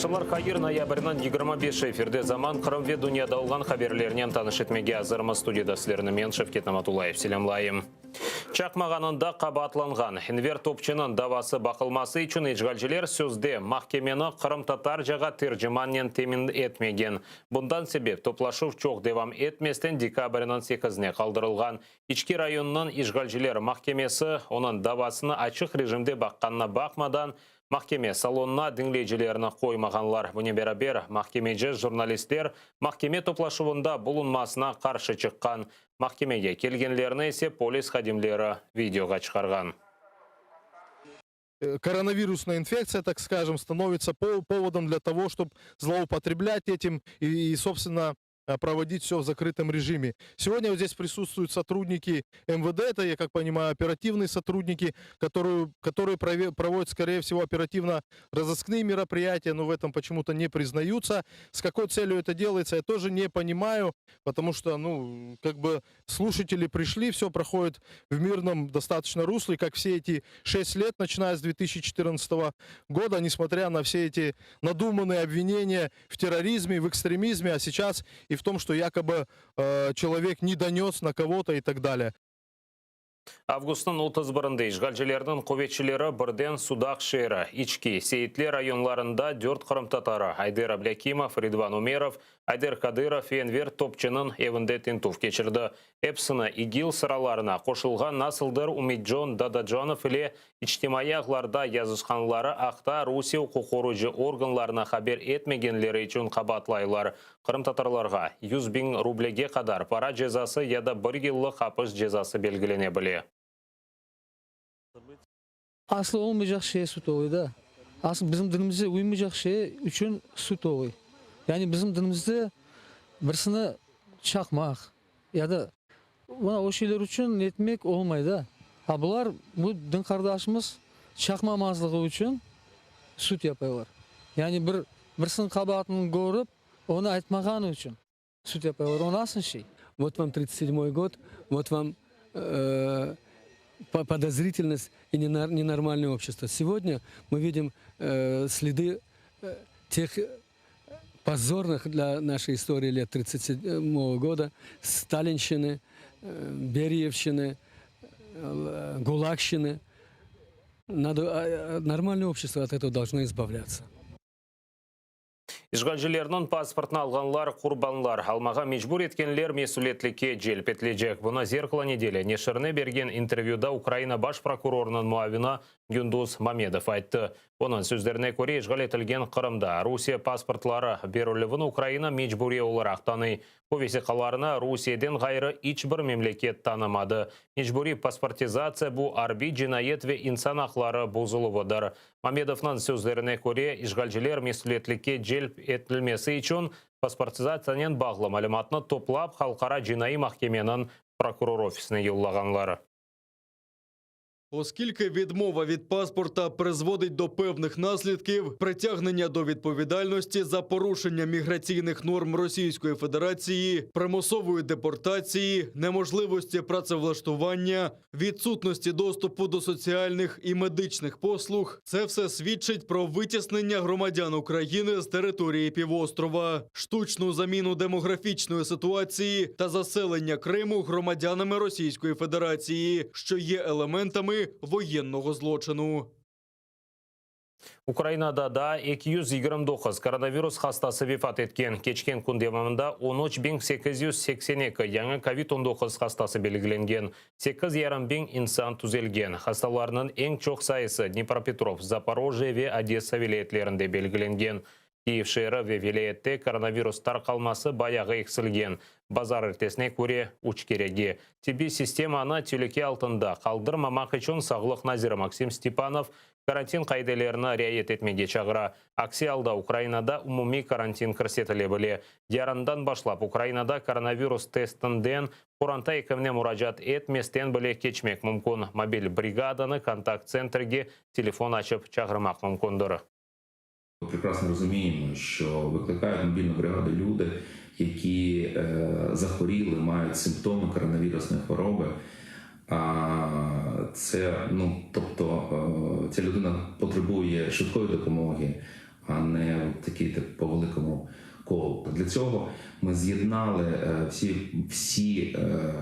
Aqşamlar hayır, noyabrniñ 25-i efirde Zaman Qırım ve dünyada olğan haberlernen tanış etmege azırmız. Studiyada sizlerni men, Şevket Namatullayev, selâmlayım. Çaqmağanında qabaatlanğan Enver Topçınıñ davası baqılması içün işğalciler sözde mahkemeni qırımtatarcağa tercimannen temin etmegen. Bundan sebep toplaşuv çoq devam etmesten dekabrniñ sekizine qaldırılğan. İçki rayonınıñ işğalciler mahkemesi onıñ davasını açıq rejimde baqqanına baqmadan, mahkeme salonına diñleyicilerni qoymağanlar. Bunen beraber, mahkemeci jurnalistler mahkeme toplaşuvında bulunmasına qarşı çıqqan. Mahkemege kelgenlerni ise polis hadimleri videoğa çıqarğan. Коронавирусная инфекция, так скажем, становится поводом для того, чтобы злоупотреблять этим и, собственно, проводить все в закрытом режиме. Сегодня вот здесь присутствуют сотрудники МВД, это, я как понимаю, оперативные сотрудники, которые проводят, скорее всего, оперативно-розыскные мероприятия, но в этом почему-то не признаются. С какой целью это делается, я тоже не понимаю, потому что, ну, как бы слушатели пришли, все проходит в мирном достаточно русле, как все эти 6 лет, начиная с 2014 года, несмотря на все эти надуманные обвинения в терроризме, в экстремизме, а сейчас и в том, что якобы человек не донес на кого-то и так далее. Avgustnıñ 31-nde işğalcilerniñ quvetçileri birden Sudaq şeeri, İçki, Seyitler rayonlarında 4 qırımtatarı Ayder Ablâkimov, Ridvan Umerov, Ayder Kadırov ve Enver Topçınıñ evinde tintüv keçirdi. Episini İGİL sıralarına qoşulğan nasıldır Umidjon Dadajonov ile içtimaiy ağlarda yazışqanları aqta Rusiye uquq organlarına haber etmegenleri içün qabaatlaylar. Qırımtatarlarğa 100 biñ rublege qadar para cezası ya da bir yıllıq apis cezası belgilene bile. Aslı olmayacaq şey sud oluyor da. Aslı bizim dinimize uymayacaq şey içün sud oluyor. Yani bizim dinimizde birisini çaqmaq ya da mına o şeyler içün etmek olmay da. A bular bu din qardaşımız çaqmamazlığı içün sud yapıyorlar. Yani bir birisiniñ qabaatını körip onı aytmağanı içün sud yapıyorlar. O nasıl şey? Вот вам 37 год, вот вам подозрительность и ненормальное общество. Сегодня мы видим следы тех позорных для нашей истории лет 37 года, Сталинщины, Бериевщины, ГУЛАГщины. Надо, нормальное общество от этого должно избавляться. İşğalcilerniñ pasportını alğanlar qurbanlar, almağa mecbur etkenler mesüliyetlikke celp etilecek. Bunı «Зеркало недели» neşirine bergen intervyuda Ukraina baş prokurorınıñ muavini Günduz Mamedov ayttı. Onıñ sözlerine köre, işğal etilgen Qırımda Rusiye pasportları berilüvini Ukraina mecburiy olaraq tanıy. Bu vesiqalarnı Rusiyeden ğayrı iç bir memleket tanımadı. Mecburiy pasportizatsiya bu arbiy cinayet ve insan aqları bozuluvıdır. Mamedovnıñ sözlerine köre, işğalciler mesüliyetlikke celp etilmesi içün pasportizatsiyanen bağlı malümatnı toplap Halqara cinaiy mahkemeniñ prokuror ofisine yollağanlar. Оскільки відмова від паспорта призводить до певних наслідків, притягнення до відповідальності за порушення міграційних норм Російської Федерації, примусової депортації, неможливості працевлаштування, відсутності доступу до соціальних і медичних послуг, це все свідчить про витіснення громадян України з території півострова, штучну заміну демографічної ситуації та заселення Криму громадянами Російської Федерації, що є елементами воєнного злочину. Ukrainada da 229 koronavirus hastası vefat etken. Keçken kün devamında 13.882 yañı COVID-19 hastası belgilengen. 8,5 biñ insan tüzelgen. Hastalarnıñ eñ çoq sayısı Dnipropetrovsk, Zaporojye ve Odessa vilâyetlerinde belgilengen. Kiyev şeeri ve vilâyette koronavirus tarqalması bayağı eksilgen. Bazar ertesine köre 3 kerege. Tibbiy sistemanı telüke altında qaldırmamaq içün Sağlıq naziri Maksim Stepanov karantin qaidelerini riayet etmege çağıra. Aksi alda Ukrainada umumiy karantin kirsetile bile. Yarından başlap Ukrainada koronavirus testinden qoranta ekimine muracaat etmesten bile keçmek mümkün. Mobil brigadanı kontakt-tsentrge telefon açıp çağırmaq mümkündir. Прекрасно розуміємо, що викликають мобільну бригаду люди, які захворіли, мають симптоми коронавірусної хвороби. А це, ну, тобто, ця людина потребує швидкої допомоги. А не такий тип по великому колу. Для цього ми з'єднали е, всі, всі е,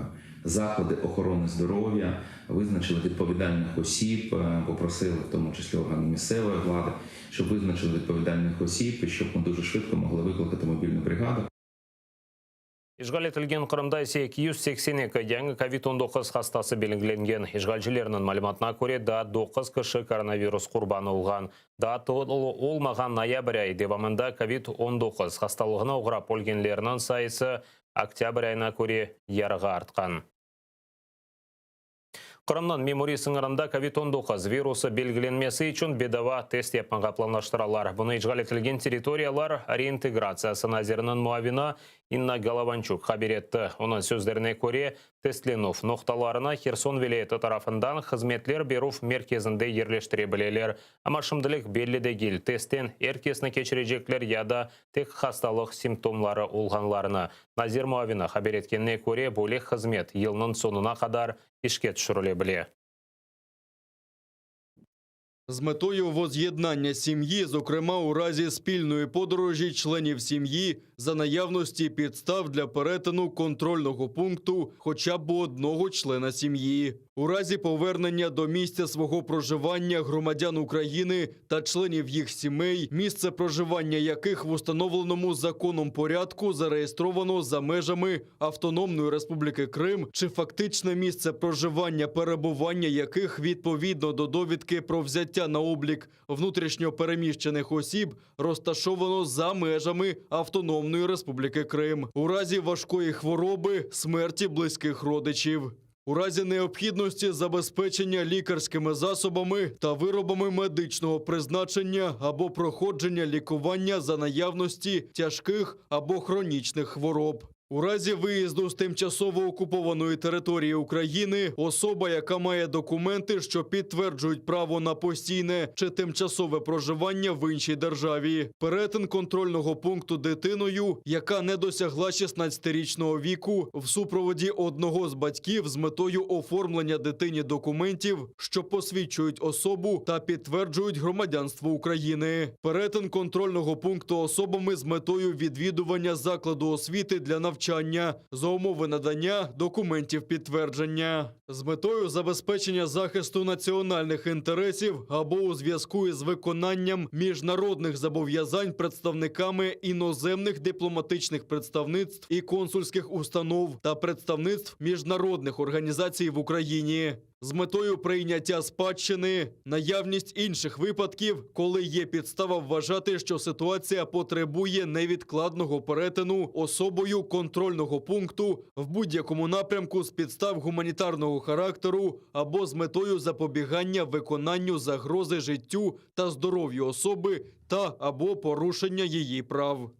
заклади охорони здоров'я, визначили відповідальних осіб, е, попросили в тому числі органи місцевої влади, щоб визначили відповідальних осіб і щоб ми дуже швидко могли викликати мобільну бригаду. İşğal etilgen Qırımda ise 282 yañı kovid 19 hastası belgilengen. İşğalcilerniñ malümatına köre, daa 9 kişi koronavirus qurbanı olğan. Daa tolu olmağan noyabr ayı devamında kovid 19 hastalığına oğrap ölgenlerniñ sayısı oktâbr ayına köre yarığa artqan. Qırımnıñ memuriy sıñırında kovid 19 virusı belgilenmesi içün bedava test yapmağa planlaştıralar. Bunı işğal etilgen territoriyalar reintegratsiyası naziriniñ muavini İnna Golovançuk haber etti. Onıñ sözlerine köre, testlenüv noqtalarını Herson vilâyeti tarafından hızmetler berüv merkezinde yerleştire bileler. Amma şimdilik belli degil, testten er kesni keçirecekler ya da tek hastalıq simptomları olğanlarını. Nazir muavini haber etkenine köre, böyle hızmet yılnıñ soñuna qadar işke tüşürile bile. З метою воз'єднання сім'ї, зокрема у разі спільної подорожі членів сім'ї за наявності підстав для перетину контрольного пункту хоча б одного члена сім'ї. У разі повернення до місця свого проживання громадян України та членів їх сімей, місце проживання яких в установленому законом порядку зареєстровано за межами Автономної Республіки Крим чи фактичне місце проживання перебування яких відповідно до довідки про взяття на облік внутрішньо переміщених осіб розташовано за межами Автономної Республіки Крим у разі важкої хвороби, смерті близьких родичів. У разі необхідності забезпечення лікарськими засобами та виробами медичного призначення або проходження лікування за наявності тяжких або хронічних хвороб. У разі виїзду з тимчасово окупованої території України особа, яка має документи, що підтверджують право на постійне чи тимчасове проживання в іншій державі, перетин контрольного пункту дитиною, яка не досягла 16-річного віку, в супроводі одного з батьків з метою оформлення дитині документів, що посвідчують особу та підтверджують громадянство України, перетин контрольного пункту особами з метою відвідування закладу освіти для навчання за умови надання документів підтвердження з метою забезпечення захисту національних інтересів або у зв'язку із виконанням міжнародних зобов'язань представниками іноземних дипломатичних представництв і консульських установ та представництв міжнародних організацій в Україні. З метою прийняття спадщини, наявність інших випадків, коли є підстава вважати, що ситуація потребує невідкладного перетину особою контрольного пункту в будь-якому напрямку з підстав гуманітарного характеру або з метою запобігання виконанню загрози життю та здоров'ю особи та або порушення її прав.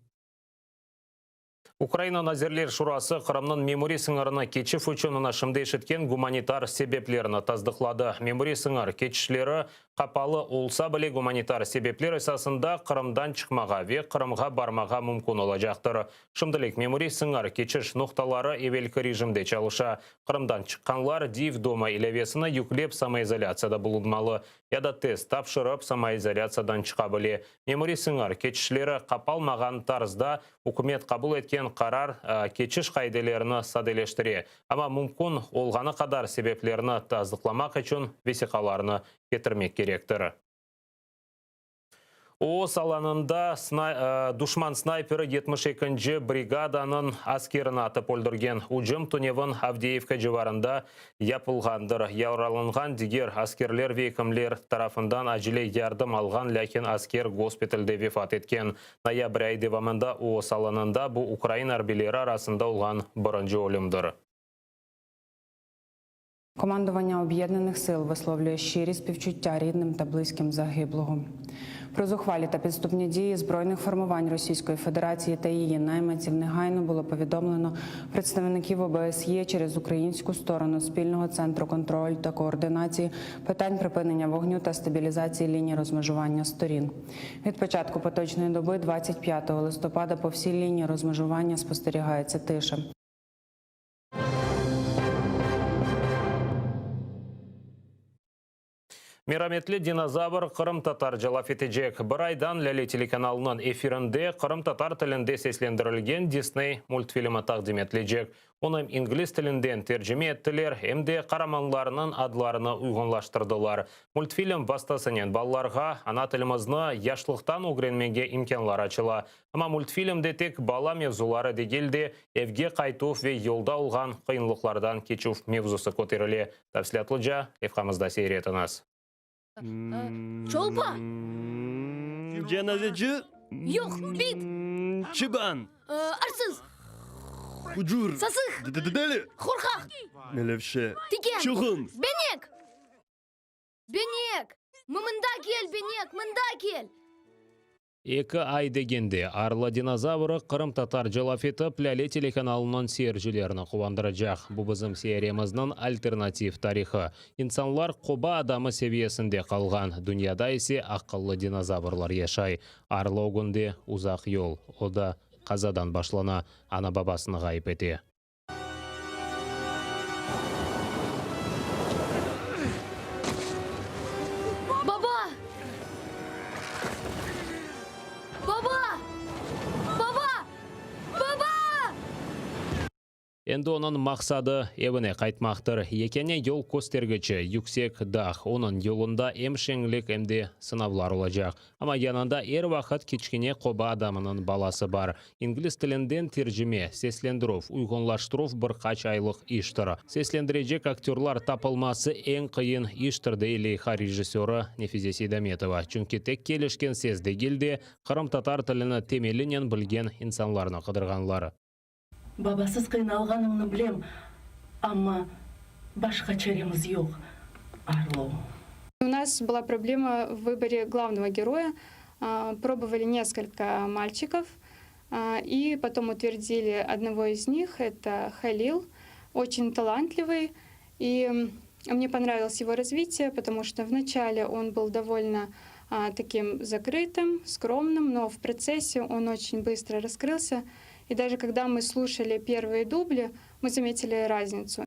Ukraina Nazirler Şurası Qırımnıñ memuriy sıñırını keçüv içün mına şimdi eşitken gumanitar sebeplerni tasdıqladı. Memuriy sıñır keçişleri qapalı olsa bile gumanitar sebepler esasında Qırımdan çıqmağa ve Qırımğa barmağa mümkün olacaqtır. Şimdilik memuriy sıñır keçiş noqtaları evelki rejimde çalışa. Qırımdan çıqqanlar Diy vdoma ilâvesini yüklep samoizolâtsiyada bulunmalı ya da test tapşırıp samoizolâtsiyadan çıqa bile. Memuriy sıñır keçişleri qapalmağan tarzda ükümet qabul etken qarar keçiş qaidelerini sadeleştire, amma mümkün olğanı qadar sebeplerni tasdıqlamaq içün vesiqalarnı ketirmek kerektir. Oğuz alanında duşman snayperi yetmiş ekinci brigadanıñ askerini atıp öldürgen. Ücüm tünevin Avdeyevka civarında yapılğandır. Yaralanğan diger askerler ve ekimler tarafından acele yardım alğan, lâkin asker gospitalde vefat etken. Noyabr ayı devamında Oğuz alanında bu ukrain arbiyleri arasında olğan birinci ölümdir. Командування Об'єднаних сил висловлює щирі співчуття рідним та близьким загиблого. Про зухвалі та підступні дії збройних формувань Російської Федерації та її найманців негайно було повідомлено представників ОБСЄ через українську сторону Спільного центру контролю та координації питань припинення вогню та стабілізації лінії розмежування сторін. Від початку поточної доби, 25 листопада, по всій лінії розмежування спостерігається тиша. Merametli dinozavr qırımtatarca laf etecek. Bir aydan Lâle telekanalınıñ efirinde qırımtatar tilinde seslendirilgen Disney multfilmi taqdim etilecek. Onı em ingliz tilinden tercime ettiler, em de qaramanlarnıñ adlarını uyğunlaştırdılar. Multfilm vastasınen balalarğa ana tilimizni yaşlıqtan ögrenmege imkânlar açıla. Amma multfilmde tek bala mevzuları degil de, evge qaytuv ve yolda olğan qıyınlıqlardan keçüv mevzusı köterile. Tafsilâtlıca levhamızda seyir etiñiz. Çolpa! Cenazeci! Yoq, bit! Çıban! Arsız! Hucur! Sasıq! Deli! Qorqaq! Melevşe! Tiken! Çılğın! Benek! Benek! Mında kel, Benek, mında kel! Eki ay degende, Arla dinozavrı qırımtatarca laf etip, Lâle telekanalınıñ seyircilerini quvandıracaq. Bu bizim seyaremizniñ alternativ tarihı. İnsanlar qoba adamı seviyesinde qalğan, dünyada ise aqıllı dinozavrlar yaşay. Arla ögünde uzaq yol, o da qazadan başlana, ana-babasını ğayıp ete. Baba! Baba! Baba! Baba! Endi onıñ maqsadı, evine qaytmaqtır. Yekâne yol köstergiçi, yüksek dağ. Onıñ yolunda em şeñlik, em de sınavlar olacaq. Amma yanında er vaqıt kiçkene qoba adamınıñ balası bar. İngliz tilinden tercime, seslendirüv, uyğunlaştıruv bir qaç aylıq iştir. Seslendirecek aktörlar tapılması eñ qıyın iştir, dey leyha rejissörı Nefize Seydametova. Çünki tek kelişken ses degil de, qırımtatar tilini temelinen bilgen insanlarnı qıdırğanlar. Babasız qıynalğanıñnı bilem, amma başqa çaremiz yoq, Arlo. U nas была проблема в выборе главного героя. Пробовали несколько мальчиков, и потом утвердили одного из них, это Халил, очень талантливый. И мне понравилось его развитие, потому что вначале он был довольно таким закрытым, скромным, но в процессе он очень быстро раскрылся. И даже когда мы слушали первые дубли, мы заметили разницу.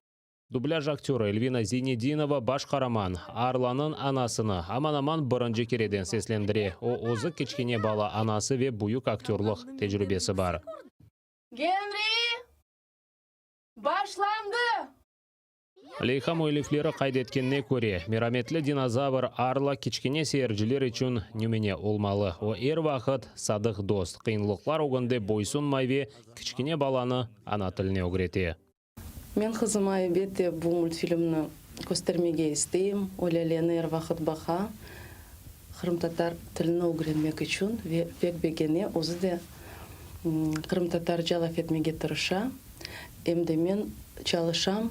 Dublâj aktörı Elvina Zinedinova baş qaraman, Arlanıñ anasını, aman-aman birinci kereden seslendire. O, özü kiçkene bala anası ve büyük aktörlıq tecrübesi bar. Genri! Başlandı! Leyha müellifleri qayd etkenine köre, merametli dinozavr Arla kiçkene seyirciler içün nümüne olmalı, o er vaqıt sadıq dost, qıyınlıqlar ögünde boysunmay ve kiçkene balanı ana tiline ögrete. Men qızıma elbette bu multfilmni köstermege isteyim, o Lâleni er vaqıt baqa, qırımtatar tilini ögrenmek içün ve pek begene, özü de qırımtatarca laf etmege tırışa. Em de men çalışam,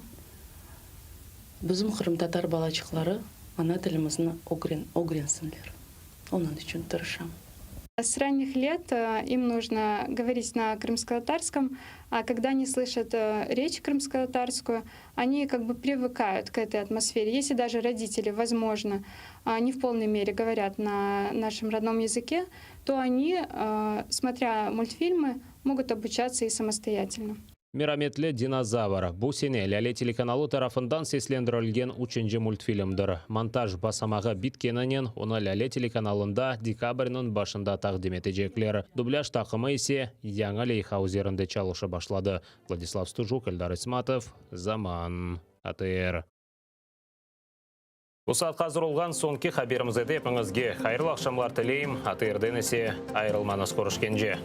bizim qırımtatar balaçıqları ana tilimizni ögrensinler, onıñ içün tırışam. С ранних лет им нужно говорить на крымско-татарском, а когда они слышат речь крымско-татарскую, они как бы привыкают к этой атмосфере. Если даже родители, возможно, не в полной мере говорят на нашем родном языке, то они, смотря мультфильмы, могут обучаться и самостоятельно. Merametli dinozavr, bu sene Lâle telekanalı tarafından seslendirilgen üçünci multfilmdir. Montaj basamağı bitkeninen, onı Lâle telekanalında dekabrniñ başında taqdim etecekler. Dublâj taqımı ise yañı leyha üzerinde çalışıp başladı. Vladislav Stujuk, Eldar İsmatov, Zaman, ATR. Bu saatqa azır olğan soñki haberimiz edi. Epiñizge hayırlı aqşamlar tileyim. ATRden ise ayırılmañız. Körüşkence.